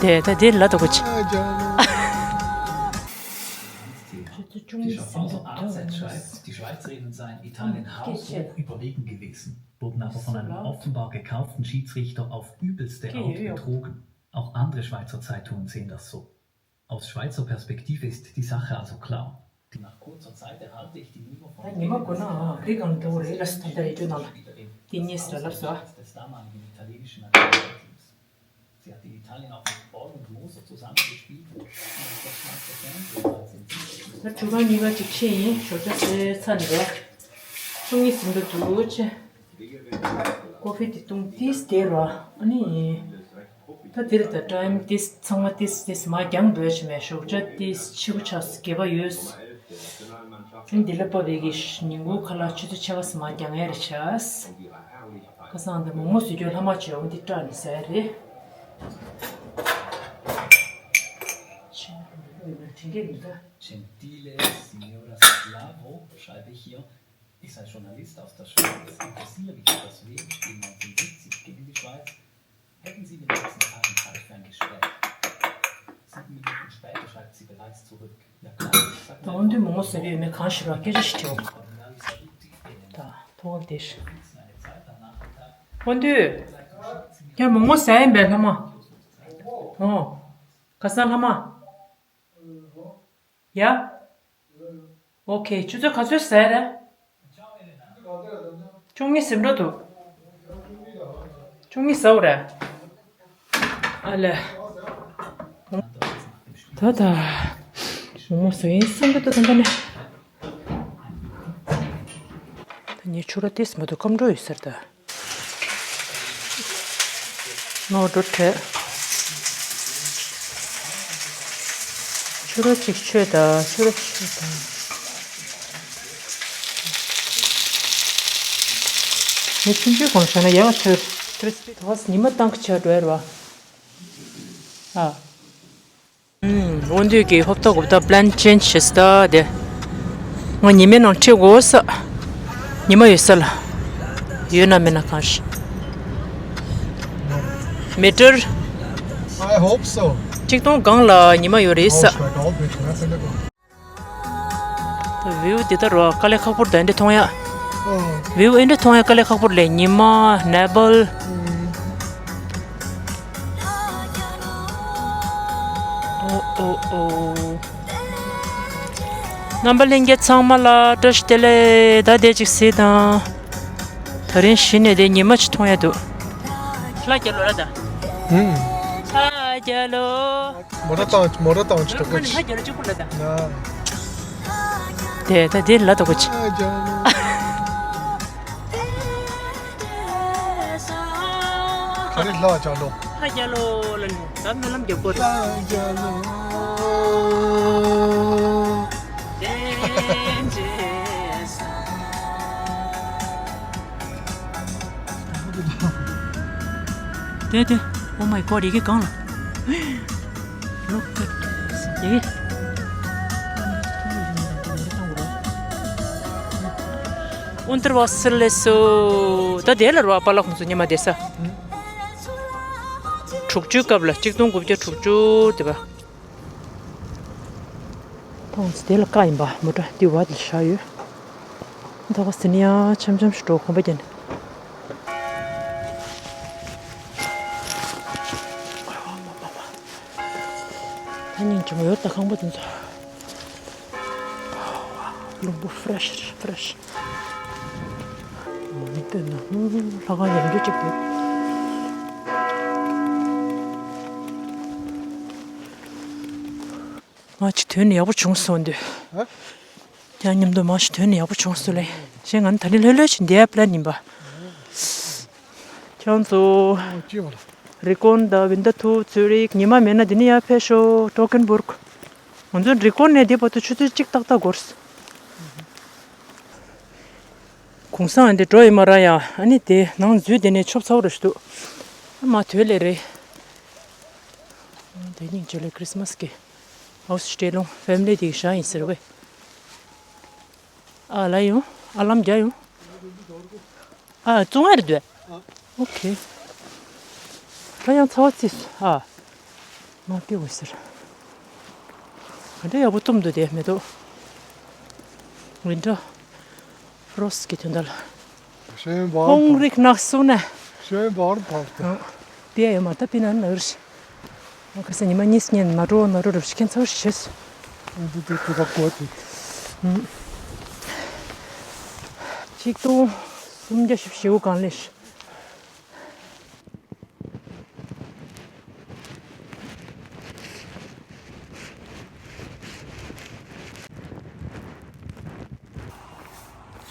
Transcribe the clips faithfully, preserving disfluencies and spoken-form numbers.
དེ་ད་དེ་ལ་དོ་གོ་ཆི། Die Schaffhauser Abseitsschweiz, die Schweizerinnen seien Italien haushoch überlegen gewesen, wurden aber von einem offenbar gekauften Schiedsrichter auf übelste Art betrogen. Auch andere Schweizer Zeitungen sehen das so. Aus Schweizer Perspektive ist die Sache also klar. Nach kurzer Zeit erhalte ich die Nummer von ད་ཉི་མ་དགོས་ན་རི་གང་འགྲོ་རེད་ལ་སི་ད་ལྟ་རེ་ཅོ་ནང་ལ་དེ་ངས་ལ་ལབ་སོ། Sie hat die Italienische Nationalteams. Sie hat in Italien auch mit Born und Moser zusammengespielt und das Schweizer Fernsehen als in ད་ཆུ་གང་གཉིས་ཀ་ཅིག་ཕྱིན་ཡིན་ཞོགས་ཇ་ཟས་ཚར་ནས་རེད། བཅུ་གཉིས་ཟིན་འགྲོ་འདུག་ཆེ། ཀོ་ཧྥི་དེ་བཏུང་ཏིས་དེ་རོ་ཨ་ནི། ད་དེ་རེད་ད་ཀྲའིམ་ཏིས་ཚང་མ་ཏིས་ཏིས་མ་རྒྱང་འབོད་བྱས་མེད་ཞོགས་ཇ་ཏིས་ཆེ་བོ་ཆགས་སུ་སྐལ་པ་ཡོད། ཨ་ནི་དེ་ལ་པ་བའི་གི་ཉིན་གུང་ཁ་ལག་ཆུ་ཚོད་ཕྱེད་ཀ་སུ་མ་རྒྱང་ཡས་རེད་ཆགས། ཁ་སང་དེ་མོག་མོག་བཟོས་རྒྱུ་ལྷ་མ་བྱོས་འོང་དེ་སྐྲག་ནས་ཟ་ཡ་རེད། དྲན་གྱི་མི་འདུག Gentile signora Slavo, schreibe ich hier. Ich sei Journalist aus der Schweiz, interessiere mich für das W M-Spiel neunzehnhundertsiebzig gegen die Schweiz. Hätten Sie mir nächsten Tag Zeit für ein Gespräch? Sieben Minuten später schreibt sie bereits zurück. Ja klar, ich sag ད་འོན་ཏེ་མོག་མོག་ཟ་རྒྱུ་ཡོད་མེད་གང་ཤེས་རོགས་སྐད་ཆ་ཞིག་དྲིའོ། ད་ཐོག་དེ་ཤི། འོན་ཏེ་ཡང་མོག་མོག་ཟ་ཡིན་པས་ལྷ་མ། ཨོ། ག་ས་ལྷ་མ། ཡ། ཨོ་ཁེ། ཆུ་ཚོད་ག་ཚོད་ཟེར། བཅུ་གཉིས་ཟིན་འགྲོ་འདུག་བཅུ་གཉིས་ཟ་འོ་རེད། ཨ་ལེ། ད་ད། མོག་མོག་ཟ་ཡིན་བསམ་གྱི་འདུག་ད་ལྟ་ནས། ད་ངས་ཆུ་ར་ཏིས་མ་འདུག་སྐམ་འགྲོ་ཡོད་ཟེར་ད། ནོར་འགྲོ་བྲེད། ཆུ་ར་ཅིག་མཆོད་ད་ཆུ་ར་མཆོད་ད། ངས་ཆུང་ཆུང་གོང་ཆ་ན་ཡག་ཆོད། ད་བ་ཉི་མ་བཏང་གི་ཆ་འགྲོ་ཡ་ར་བ། ཨ། ཨུམ། འོ་འདུས་ཀྱི་ཧོབ་ཏོ་གོབ་ཏོ་པི་ལན་ཅེན་ཇི་བྱེད་སྟ་དེ། ང་ཉི་མའི་ནང་ཁྲིད་དགོས་ས། ཉི་མ་ཡོད་ས་ལ། ཡོད་ན་མེད་ན་གང་ཤེས། མི་ཊར། I hope so. གཅིག་སྟོང་སྒང་ལ་ཉི་མ་ཡོད་རེད་ས། I'll try to all bit nothing to go. ད་བིའུ་འདི་ལྟར་རོ་དཀའ་ལས་ཁག་པོ་རེད་ད་འདི་མཐོང་ཡ། ཨོ། བིའུ་ཨེ་འདྲ་མཐོང་ཡ་དཀའ་ལས་ཁག་པོ་རེད་ཉི་མ་ནེ་པཱལ། ཨོ་ཨོ་ཨོ། རྣམ་པ་ལྷན་རྒྱས་ཚང་མ་ལ་བཀྲ་ཤིས་བདེ་ལེགས། ད་དེ་ཅིག་གཟིགས་དང་། ད་རིང་གཞི་ནས་དེ་ཉི་མ་ཅིག་མཐོང་ཡ་འདུག་ལྷ་རྒྱལ་ལོ་ལ་ད། ཧུམ། ལྷ་རྒྱལ་ལོ། མོ་ཊ་བཏང་མོ་ཊ་བཏང་ཅི་ཏོག་ལྷ་རྒྱལ་ལོ་གཅིག་པུ་ལ་ད། ན། དེ་ད་དེ་ལ་ཏོག་ཅི། ལྷ་རྒྱལ་ལོ། ག་རེ་ལྷ་རྒྱལ་ལོ། ལྷ་རྒྱལ་ལོ་ལ་ནི་ད་སྨོན་ལམ་རྒྱབ་དགོས་རེད། ལྷ་རྒྱལ་ལོ། དེ་དེ། Oh my god, ཡི་གེ་གང་ལ། Look at this. ཡི་གེ། Unterwasser Leso. ད་དེ་ལ་རོ་ཨ་པ་ལ་ཁོང་ཚོ་ཉི་མ་བསྡད་ས། དྲུག་ཅུའི་སྐབས་ལ་གཅིག་སྟོང་དགུ་བརྒྱ་དྲུག་ཅུ་དེ་པ། ཐོངས་དེ་ལ་བཀག་ཡིན་པ་མོ་ཊ་དེ་བ་དེ་བཞག་ཡོད། ད་ག་ཟིན་ཡ་འཆམ་འཆམ་ཞིག་འགྲོ་ཁོམ་པ་ཀྱན། ད་ཉིན་ཅུང་ཡོད་ད་ཁང་པ་དེ་ཚོ། རླུང་བུ་ཧྥི་རེཤ་ཧྥི་རེཤ། མ་ནི་ལྟོས་ན་ལྷ་ཁང་ཡང་རྒྱུ་གཅིག་འདུག་ང་ཅིག་དོན་ནི་ཡག་པོ་བྱུང་སོང་འདུག་ཨ། ཡང་མཉམ་དུ་མ་ཞིག་དོན་ནི་ཡག་པོ་བྱུང་སོང་ལེ། གཞན་ང་ནི་ད་ནི་ལྷོད་ལྷོད་ཅིག་འདིའི་པི་ལན་ཡིན་པ། ཁྱོད་ཚོ། ཨོ་ཅི་བ་ལ། རི་ཀོན་དང་ཝིན་ད་ཐུ་ཚུ་རིག་ཉི་མ་མེད་ན་འདི་ནས་ཡར་ཕེབས་ཤོག་ཀྲོ་ཀེན་སྦུར་ག་ང་ཚོ་རི་ཀོན་ནས་འདི་བར་དུ་ཆུ་ཚོད་གཅིག་ཏག་ཏག་འགོར། གུང་སེང་འདི་འགྲོ་ཡི་མ་ར་ཡ། ཨ་ནི་དེ་ནང་འཛུལ་དེ་ནས་ཆོབ་ཚ་བོ་རེ་ཞིག་འདུག་ཨ་མ་དོལ་ལེ་རེད། དེ་ཉིན་རྗེས་ལ་ཁྲིས་མས་ཀྱི་ཧའུ་སི་སྤྲེལ་ལུང་ཕེ་མི་ལི་དེ་གི་ཞག་ཡིན་ཟེར་བས། ཨ་ལ་ཡོང་། ཨ་ལམ་རྒྱ་ཡོང་། ཨ་བཙོང་ཡ་རེད་འདུག་ཨ། ཨོ་ཁེ། ད་ཡང་ཚ་བ་རྩིས་སོ་ཨ། མ་སྐྱེ་བ་ཟེར། ག་འདྲ་ཡག་པོ་བཏུམ་འདུག་དེ་མེ་ཏོག Winter Frost གི་དོན་དག་ལ། Schön warm. Hungrig nach Sonne. Schön warm, Tante. དེ་ཡོད་མ་ད་པི་ན་ན་རུ་ཤི། ཁ་སང་ཉི་མ་གཉིས་ཉན་མ་འགྲོ་མ་འགྲོ་རུ་ཤི་ཁན་ཚོར་ཤེས། འདི་འདི་ཁོ་ཐག་གོ་དེ། ཆིག་སྟོང་སུམ་བརྒྱ་བཞི་བཅུ་ཞེ་དགུ་གང་ལེ་ཤི།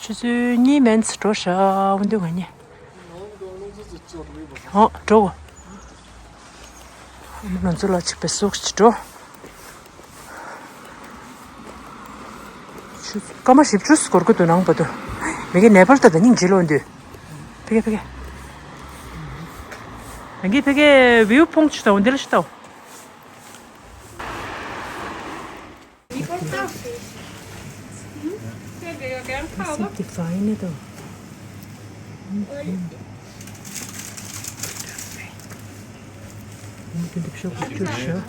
ཆུ་ཚོད་གཉིས་མན་ཙམ་འགྲོ་ཤག་འོ་འདུག་ང་གཉིས། ཨོ་འགྲོ་གོ། ང་ཚོ་ལ་ཆིག་པའི་སོགས་ཀྱི་འགྲོ། ཆུ་སྐར་མ་བཞི་བཅུ་སྐོར་གི་འདུག་ནང་པ་དུ། མི་གི་ནེ་པལ་ད་ད་སྙིང་རྗེ་ལོ་འདུག་ཕི་གེ་ཕི་གེ། ང་གི་ཕི་གེ་བིའུ་ཕོང་ཆུ་ད་འོ་འདི་ལ་ཤི་ད། Sieht die Feine da. Und die Bishop ist schon.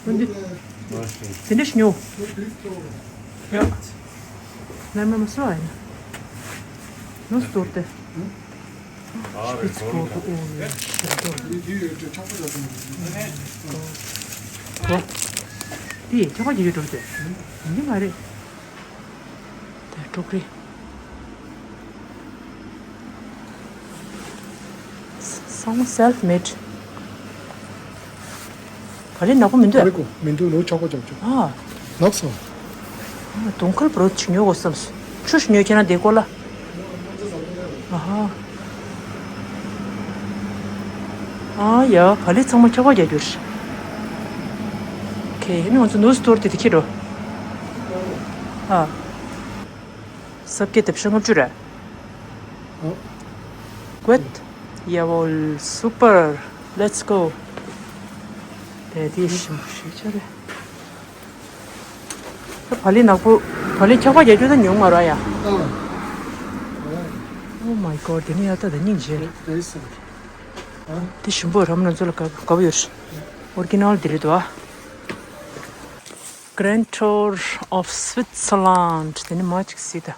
Und die, sind das Schnur? Ja. Nein, man muss so eine. Nur Storte. Spitzkohl, oh, ja. ཨོ། འདི་ཁྱོ་ག་རྒྱག་གི་འགྲོ་དེ། འདི་མ་རེད། དེ་འབྲུག་རེད། ཚང་མ་self made། བ་ལི་ནག་པོ་མི་འདུག་ཨ། ཨ་རེ་གོ་མི་འདུག་ནོར་ཆག་པ་ཅག་ཅག་ཨ། ནག་སོང་། ཨ། དུང་དཀར་བོ་ཅིག་ཉོ་དགོས་བསམས། ཆུ་ཞིག་ཉོས་ཁྱེད་རང་དེ་སྐོར་ལ། ཨ་ཧ། ཨ་ཡ་བ་ལི་ཚང་མ་ཁྱོ་ག་རྒྱག་རྒྱུ་རེད། ཁེ་ཡིན་ང་ཚོ་ནུ་སྟོར་དེ་དེ་ཁྱེར་འགྲོ། ཨ། སབ་ཀེ་དེབ་ཤ་ལྔ་བཅུ་རེད། ཨོ། Gut. Jawohl, super. Let's go. དེ་དེ་ཞིམ་པོ་ཞིག་ཆ་རེད། བ་ལི་ནག་པོ། བ་ལི་ཁྱག་པ་རྒྱག་རྒྱུ་ད་ཉུང་མ་ར་ཡ། ཨ། Oh my god, དེ་ནི་ཡ་ད་ད་སྙིང་རྗེ། དེ་ཞིམ་པོ་རམ་ན་ཚོ་ལ་དགའ་དགའ་པོ་ཡོད། Original དེ་རེད་དོ། Grand Tour of Switzerland དེ་ནི་མ་ཅིག་སྲིད་ད།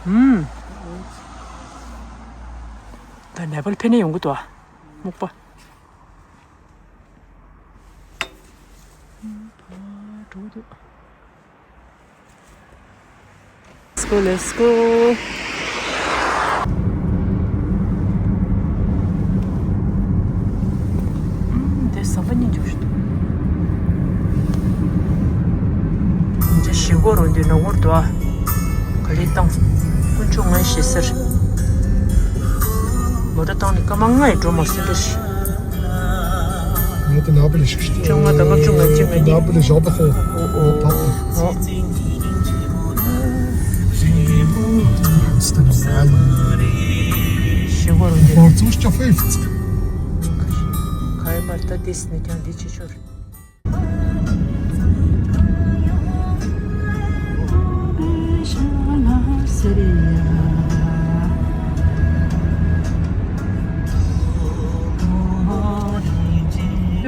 ཧུམ། ད་ནེ་པལ་ཕེབས་ནས་ཡོང་གི་འདུག་ཨ། སྨུག་པ། འགྲོ་གི་འདུག Let's go, let's go. ཨུམ། དེ་ཟམ་པ་གཉིས་འཇོག་ཞིག་འདུག་འཇའ་ཞིག་སྒོར་འོང་དུས་ནོར་འཁོར་འདུག་ཨ། ག་རེ་བཏང་། དཀོན་མཆོག་ངའི་ཞེ་སར། མོ་ཊ་བཏང་ནས་སྐར་མ་ལྔ་ཡི་འགྲོ་མ་སྲིད་པ་ཞིག་ང་དེ་ནག་པོ་ལས་ཤིག་ཤིག་བཅོ་ལྔ་དང་ལྔ་བཅུ་ང་གཅིག་ང་གཉིས། ནག་པོ་ལས་ཞོག་པ་ཧོ། ཨོ་ཨོ་ཨོ། ཞེ་སྒོར་འདི། Vor zweitausendfünfzig. ག་ཡི་མར་ད་དེས་ནི་ཀྱང་འདི་ཆེ་ཤོས་རེད།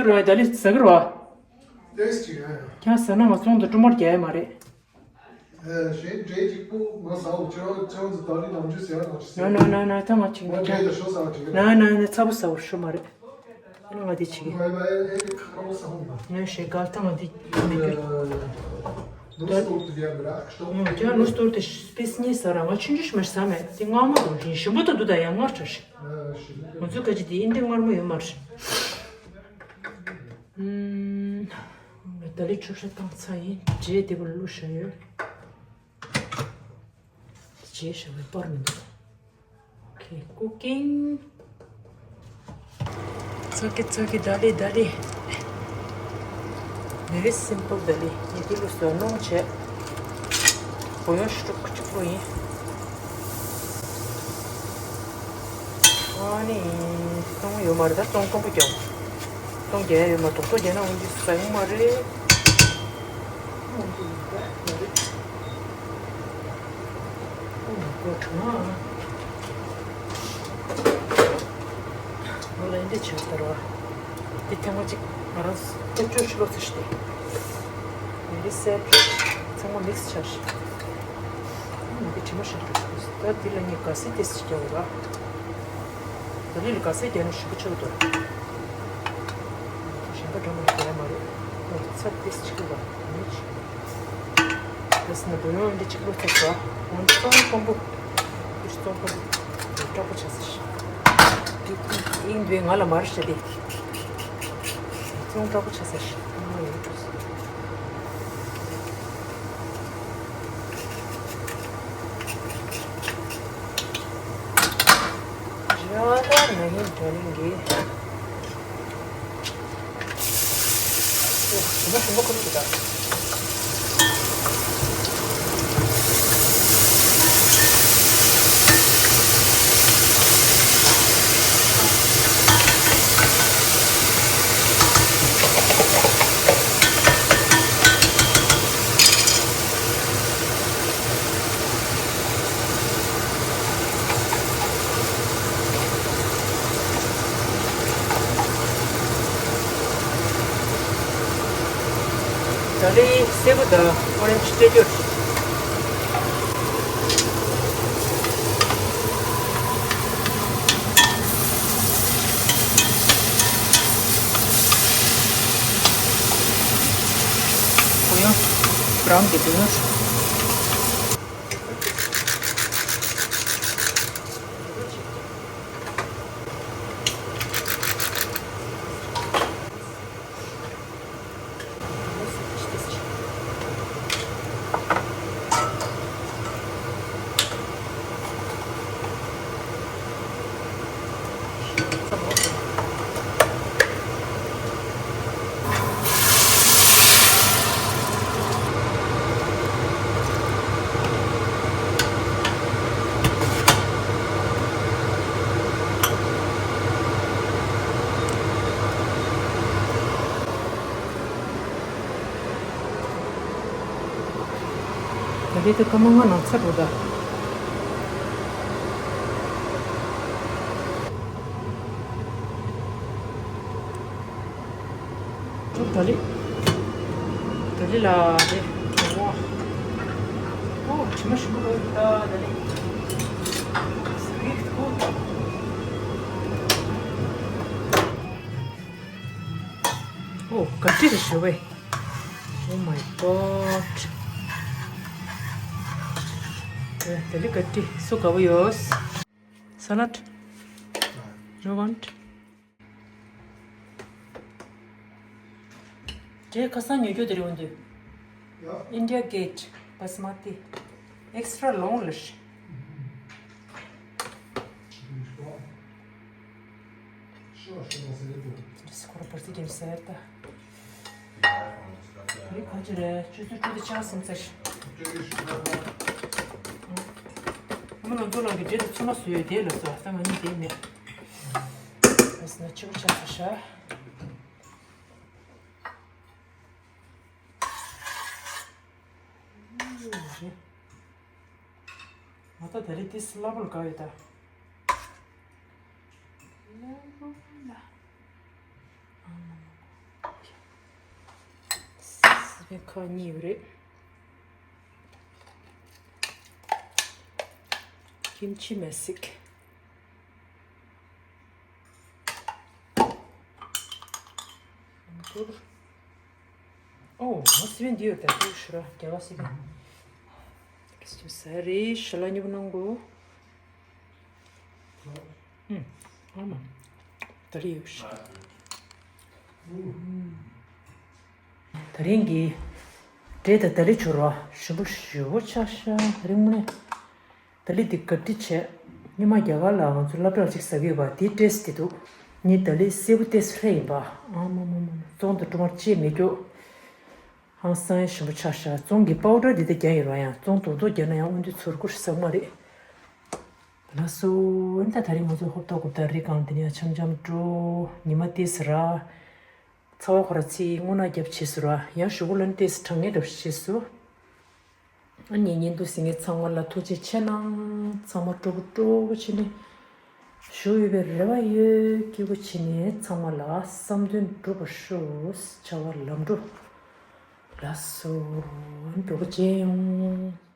རོ་ད་ལི་ཟ་གི་རོ། ཏེས་ཅི་ཡ་ཡ། ཁྱང་ཟ་ན་ང་ཚོང་དུ་ཀྲུ་མར་རྒྱ་ཡ་མ་རེད། ཨེ། གཞན་འདྲེ་གཅིག་པུ་ང་ཟ་འོ་ཅི་རོ་ཅི་རོ་ཟི་ད་ལི་ནམ་རྒྱུན་ཟེར་ཡ་ནང་ཅི་ཟེར། ན་ན་ན་ན་ད་ང་ཅིག་ང་ང་འདྲེ་ད་ཤོ་ཟ་བ་ཅིག་ན་ན་ན་ཚ་པོ་ཟ་བར་ཤོ་མ་རེད། ཨ་ནི་ང་དེ་ཅིག་ང་ཨེ་ཨེ་ཁ་རོ་ཟ་འོ་ང་ཞེ་ག་ད་ང་དེ་མི་རྒྱུ། ནུ་སྟོར་དུ་ཡ་མི་ར་ཁ་ཏོ། ང་ཀྱང་ནུ་སྟོར་དེ་སྤེས་ཉེ་ཟ་ར་ང་ཆུང་ཆུང་ཞིག་མ་ཟ་མེད་དེ་ངར་མ་དང་ཞིམ་པོ་དང་འདུག་ད་ཡང་ངར་ཁྲ་ཞིག་ང་ཚོའི་ཁ་ཅིག་དེ་ཨིན་དེ་ངར་མ་ཡོད་མ་རེད། ད་ལི་ཆུ་ཤ་བཏང་ཚར་ཡིན། རྗེས་དེ་བུ་བླུགས་བཞག་ཡོད། རྗེས་བཞག་པའི་པར་མི་འདུག Okay, cooking. It's okay, it's okay, ད་ལི་ད་ལི། Very simple ད་ལི། ཡི་གེ་ལུ་སོ་སྣོང་བྱས། བུ་ཡོང་ཤུ་ཀྲུག་ཀྲུག་ལུ་ཡིན། ཨ་ནི། སྟོང་ཡོད་མ་རེད་ད་སྟོང་སྐམ་པོ་རྒྱག་སྟོང་རྒྱག་ཡ་ཡོད་མ་རེད་དོག་ཏོ་རྒྱག་ན་འོན་ཏེ་ཟ་ཡོང་མ་རེད། འོན་ཏེ་ཡིན་ད་མ་རེད། ཨོ་ཁྲོ་མ། ང་ལ་འདི་བྱས་ཟེར་བ། འདི་ཐེངས་མ་གཅིག་ང་རང་སྐྱབས་བཅོལ་ཞིག་ལོག་ཚར་ཤི་སྟེ། འདི་སེ་ཚང་མ་མིག་སི་ཆགས་ཤིག་ཨ་ནི་འདི་དྲི་མ་ཤར་འདུག་ད་འདི་ལ་ངས་ག་སེ་ཏོག་ཙམ་རྒྱག་དགོས་ལ། ད་འདི་ལ་ག་སེ་རྒྱག་ན་ཞིམ་པོ་ཆགས་འདུག་གཞན་པ་འདྲ་མ་རྒྱག་ཡ་མ་རེད། ཨོ་ཚྭ་ཏོག་ཙམ་ཅིག་ལ་ནི་ཅིག་དེས་ན་བུ་ཡོང་འདི་གཅིག་ལོ་ཚེ་ཟ། འོན་ཙང་ཀོང་པོ། འདི་ཙོང་ཀོང་པོ། འདི་སྐྲག་པོ་ཆགས་ས་ཤི། འདི་ཨིན་འདི་ང་ལ་མར་ཤ་དེ། ཙོང་སྐྲག་པོ་ཆགས་ས་ཤི། ཨ་ཡོད་ཀྲུ་སོ། ར་ད་ན་ཧིན་ད་རིང་གི། ད་རེས་སེར་པོ་དང་ཨོ་རེན་ཇི་སྤྲད་རྒྱུ། ཁོ་ཡང་བྷ་རའུན་གྱི་འདུག་ད་རེས་ད་སྐར་མ་ལྔ་ནང་ཚར་འགྲོ་ད། ད་ལི། ད་ལི་ལ་རེད། ཨོ། ཨོ་དྲི་མ་ཞིམ་པོ་འདུག་ད་ད་ལི། སི་ཝིཊ་ཀུལ། ཨོ་ག་ཏི་རེད་ཞུ་བས། Oh my god. ད་ལི་ག་ཏི་སུ་དགའ་བོ་ཡོད། Salad. You want? དེ་ཁ་སང་ཉོ་རྒྱུ་དེ་རེད་འོན་ཏེ། India Gate Basmati. Extra long ལ་ཤི། ཁོ་ར་བར་སི་ཀྱི་ཟེར་ད། ཡིག་ག་ཅི་རེད། ཆུ་ཚོད་དྲུག་དང་ཕྱེད་ཀ་ཟིན་ཚར་ཤག་ཨ་མ་ནང་ཚོ་ལང་གི་འབྲས་དང་ཚོད་མ་བཟོས་ཡོད་དེ་ལ་བཟོ་ཨ་ད་ང་གཉིས་དེ་མེད། ཨ་སི་ན་ཆུ་བོ་ཆགས་ཚར་ཤག་ང་ད་ད་རེས་ཏིས་སླ་པོ་ལ་དགའ་ཡོད་ད། སླ་པོ་ལ། ཨ་མ་མ། སི་པན་ཁག་གཉིས་ཡོད་རེད། ཀིམ་ཆི་མེ་སིག་ཨོ། ང་སི་པན་འདི་ཡོད་ད་ཏུ་ཤུ་ར་རྒྱ་གར་སི་པན། ཀི་སི་ཏུ་ས་རེ་ཤ་ལ་ཉུབ་ནང་གོ། ཨུམ། ཨ་མ། ད་རེ་ཡོད་ཤ། ད་རིང་གི་འབྲས་དང་ད་ལི་བྱུར་བ་ཞིམ་པོ་ཞེ་པོ་ཆགས་ཤག་རིང་མོ་ནས། ད་ལི་འདི་ག་འདྲ་བྱས། སྔོན་མ་རྒྱ་གར་ལ་ང་ཚོ་སློབ་གྲྭར་ཅིག་ཟ་གི་ཡོད་པ་དེའི་ཏེས་དེ་འདུག་ངས་ད་ལི་སེར་པོ་ཏེས་ཧྲེ་ཡིན་པ། ཨ་མ་མ་མ་མ། བཙོང་དང་བཀྲུ་མར་ཅེས་མེད་རྒྱུ། ཧང་སང་ཞིམ་པོ་ཆགས་ཤག་བཙོང་གི་པའུ་ཌར་འདི་ད་རྒྱག་ཡིན་ར་ཡང་བཙོང་རྡོག་རྡོག་རྒྱག་ན་ཡང་འོན་ཏེ་ཚོར་སྐུར་ཟ་མ་རེད། ལགས་སོ། ཨ་ནི་ད་ད་རིང་ང་ཚོ་ཧོབ་ཏོ་གུབ་ད་རི་སྒང་འདི་ནས་འཆམ་འཆམ་འགྲོ། ཉི་མ་ཏེས་ར། ཚ་བ་ཁོ་ར་ཚིག་སྔོ་ནག་རྒྱབ་བྱས་སུ་ར་ཡང་ཞུ་གུ་ལ་ནི་ཏེས་གྲང་ངེས་འདྲ་བྱས་སུ། ཨ་ནི་ཉན་དུ་གཟིགས་མཁན་ཚང་མ་ལ་ཐུགས་རྗེ་ཆེ་གནང་། ཚང་མ་སྤྲོ་པོ་སྤྲོ་པོ་བྱས་ནས་བཞུགས་ཡོད་པའི་རེ་བ་ཡོད། སྐྱིད་པོ་བྱས་ནས་ཚང་མ་ལ་བསམ་དོན་འགྲུབ་པར་ཤོག། བྱ་བ་ལམ་འགྲོ། ལགས་སོ། མགྱོགས་པོ་མཇལ་ཡོང་།